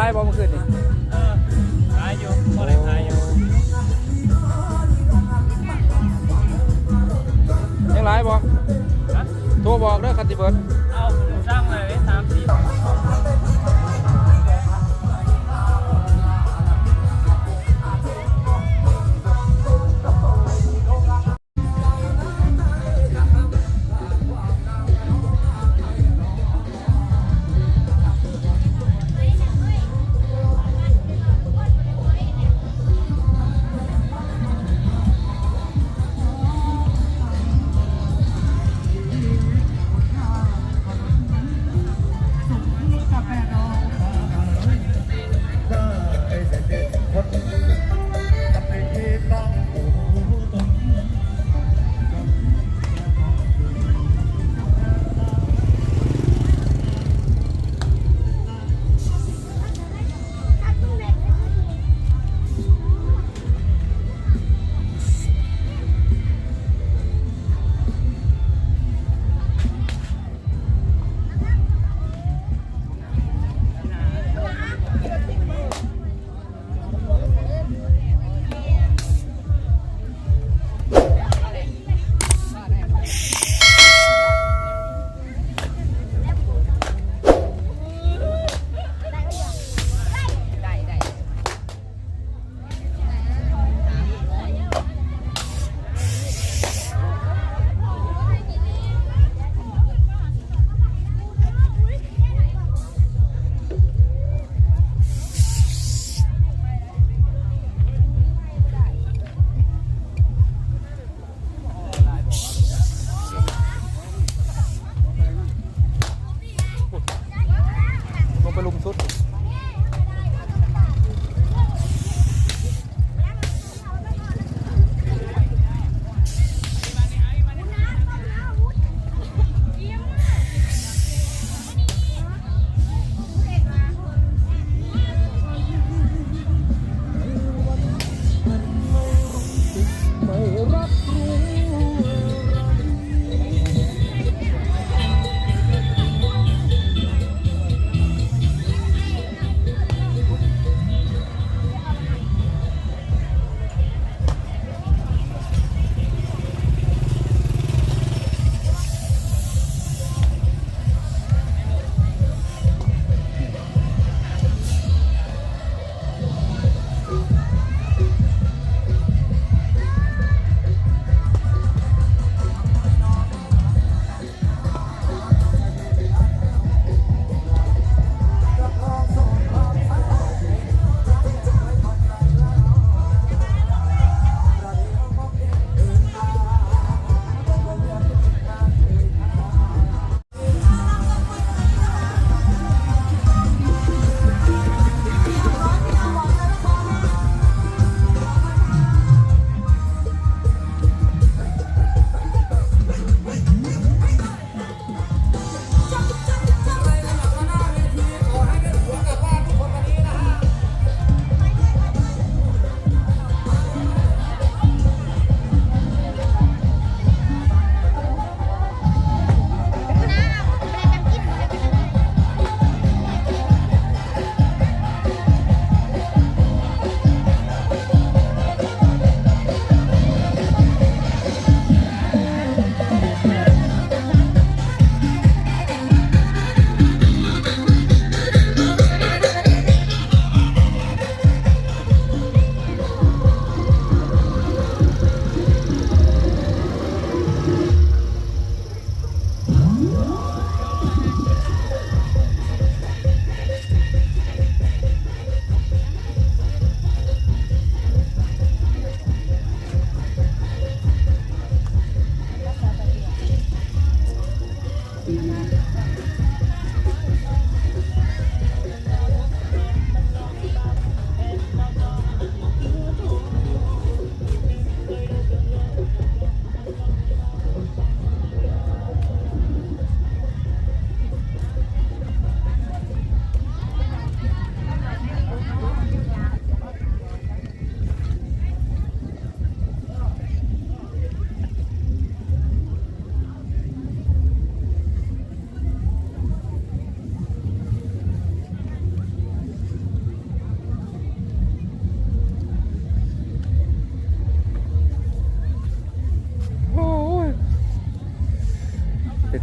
າຍບໍ່ມື້ຄືນນີ້? ເອີ ຫຼາຍຢູ່ ພໍໄດ້ຂາຍຢູ່. ຍັງຫຼາຍບໍ່? ຮະ? ໂທບອກເດີ ຄັນຊິເບິດ. ເອົາ ສັ່ງເລີຍ ສາມສີ່.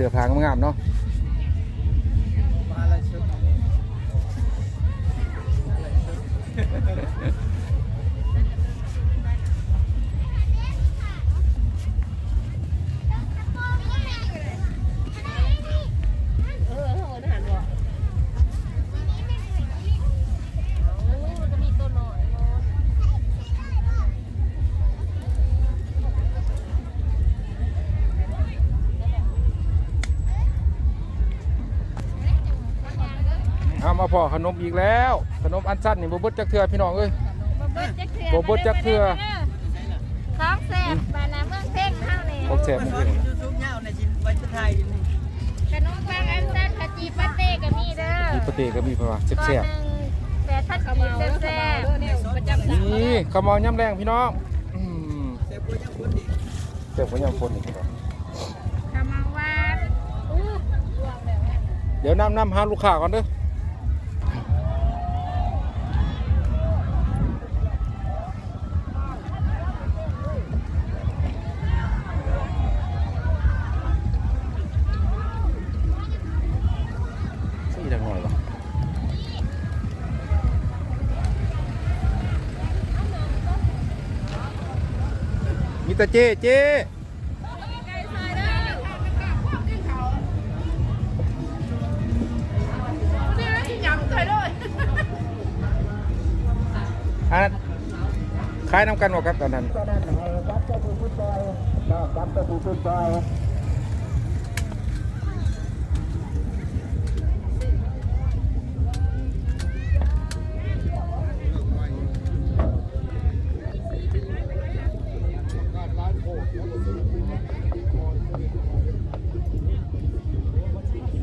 ເສື້ອຜ້າງາມໆເນາະ. ເອົາ ມາພໍ້ຂະໜົມອີກແລ້ວ. ຂະໜົມອັນຊັນນີ້ບໍ່ເບິດຈັກເທື່ອພີ່ນ້ອງເອີຍ. ບໍ່ເບິດຈັກເທື່ອ ບໍ່ເບິດຈັກເທື່ອ. ຂອງແຊບ ອືມ ບ້ານນາເມືອງເພັງເຮົານີ້ ຂອງແຊບເມືອງເພັງ. ຂະໜົມປັງອັນຊັນ ຂະຈີປາເຕ້ກໍມີເດີ ຂະຈີປາເຕ້ກໍມີ ເພິ່ນວ່າແຊບໆ. ກ້ອນໜຶ່ງແປດພັນກີບ ແຊບໆ. ນີ້ ເຂົ້າເໝົາຍາມແລງພີ່ນ້ອງ. ອືມ ແຊບກວ່າຍາມຝົນອີກ ແຊບກວ່າຍາມຝົນອີກພີ່ນ້ອງ. ເຂົ້າເໝົາຫວານ. ດຽວນຳ ນຳຫາລູກຄ້າກ່ອນເດີ. ຊິຈັກໜ້ອຍວະ. ມີແຕ່ເຈ້ ເຈ້. ອັນນັ້ນ ຂາຍນຳກັນບໍ່ກັບອັນນັ້ນ?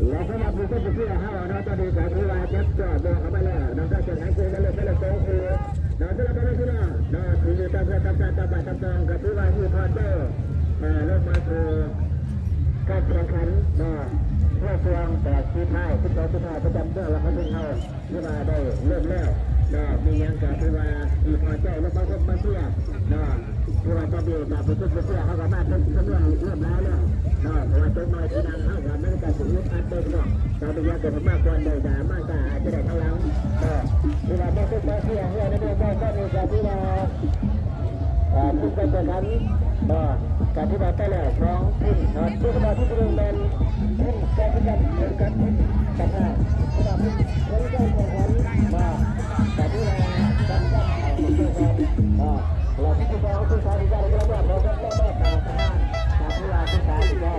ແລະ ສຳລັບຜູ້ຊົມເຊີຍເຮົາເນາະ ຕອນນີ້ກໍຖືວ່າຈັບຈອບບໍ່ເຂົ້າມາແລ້ວເນາະ ກໍຈະໃຫ້ເກີດເລື່ອງໄປແລ້ວສອງຄູ່ເນາະ. ສຳລັບພໍ່ແມ່ພີ່ນ້ອງເນາະ ທີ່ຢູ່ຕ່າງເມືອງຕ່າງຊາດ ຕ່າງບ້ານຕ່າງຊ່ອງ ກໍຖືວ່າມີພໍ້ເຈົ້າ ເອີ ລົງມາສູ່ການແຂ່ງຂັນເນາະ ໃນຊ່ວງແປດສຸດທ້າຍ ສິບສອງສຸດທ້າຍ ປະຈຳເມືອງລະຄະເພັງເຮົາ. ຖືວ່າໄດ້ເລີ່ມແລ້ວເນາະ ມີຫຍັງກໍຖືວ່າດີພໍໃຈ ລົງມາຊົມມາເຊຍເນາະ. ຖືວ່າຕອນນີ້ກໍຜູ້ຊົມມາເຊຍເຮົາກໍມາເປັນຈຳນວນເລີ່ມຫຼາຍແລ້ວເນາະ ເພາະວ່າຈັກໜ້ອຍທີ່ນັ່ງເຮົາກໍມັນກໍຊິອຶດອັດເດ້ພີ່ນ້ອງ. ຖ້າມີຫຍັງກໍເພິ່ນມາກ່ອນໄດ້ ຖ້າມາຊ້າອາດຈະໄດ້ທາງຫຼັງເນາະ. ຖືວ່າມາຊົມມາເຊຍເຮືອໃນເມືອງເຮົາຕອນນີ້ກໍຖືວ່າ ເອີ ທີມການແຂ່ງຂັນເນາະ ກະຖືວ່າໄປແລ້ວສອງທີມເນາະ. ທີມທີ່ໜຶ່ງແມ່ນທີມແຊບຄືກັນ ເປັນກັບທີມກະທາ ສຳລັບຜົນການແຂ່ງຂັນເນາະ ກະຖືວ່າສຳຄັນເນາະ. ແລ້ວທີມທີ່ສອງ ທີມສາມທີ່ໄດ້ຮັບການມອບໃຫ້ກັບປະທານ ກະຖືວ່າທີມສາມທີ່ໄດ້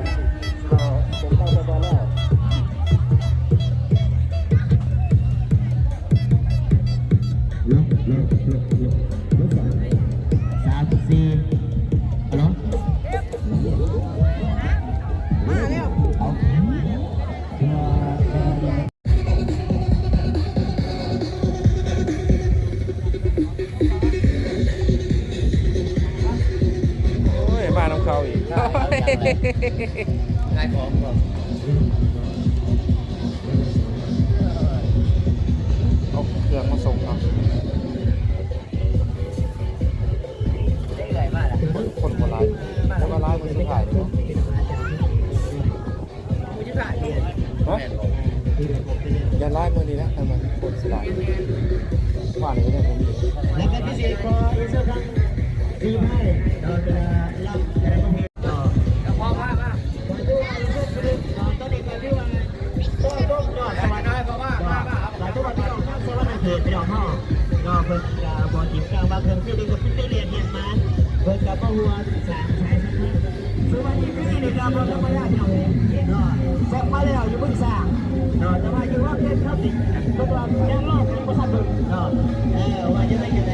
ເຂົ້າເປັນໄປຮຽບຮ້ອຍແລ້ວ. ສາມສິບສີ່ ຮັລໂຫຼ ມາແລ້ວ ເອົາ. ໂອ້ຍ ມານຳເຂົາອີກ ຂາຍຂອງ ເອົາເຄື່ອງມາສົ່ງເນາະ. ຄົນ ຄົນບໍ່ຫຼາຍ ຄົນບໍ່ຫຼາຍມື້ສຸດທ້າຍເນາະ. ຮະ? ຢ້ານຫຼາຍມື້ນີ້ແຫຼະ ທຳໄມຄົນຊິຫຼາຍ ວ່ານີ້ກໍໄດ້ບໍ່ມີ. ແລ້ວກໍພິເສດຂໍອິນເຊີດທາງ ຟຣີໄຟ ເນາະ ແຕ່ລະລຳ ແຕ່ລະປະເພດ ເນາະ ກໍພໍມາ ມາ ຕອນນີ້ກໍຖືວ່າ ໂອ້ ໂອ້ ຍອດ ສະຫວັນ ເນາະ ຫຼາຍຈັງຫວັດ ພີ່ນ້ອງ ທາງສະຫວັນນະເຂດ ພີ່ນ້ອງເຮົາ ເນາະ ເພິ່ນກໍບໍ່ຖິ້ມກາງວ່າເຄື່ອງເສຍນີ້ກໍເປັນໄປເລດເຮັດມາ ເພິ່ນກໍບໍ່ຮູ້ວ່າ ສາມສາຍສຳຄັນ ຄືວ່າອີພີນີ້ກໍບໍ່ທຳມະດາ ພີ່ນ້ອງເອີຍເນາະ. ແຊບມາແລ້ວຢູ່ບຶງຊ້າງເນາະ ແຕ່ວ່າຢູ່ວ່າເປັນເຂົາຕິ ເພິ່ນວ່າຍັງລໍເພິ່ນບໍ່ທັນເບິ່ງເນາະ. ເອີ ວ່າຈັ່ງໃດຈັ່ງໃດ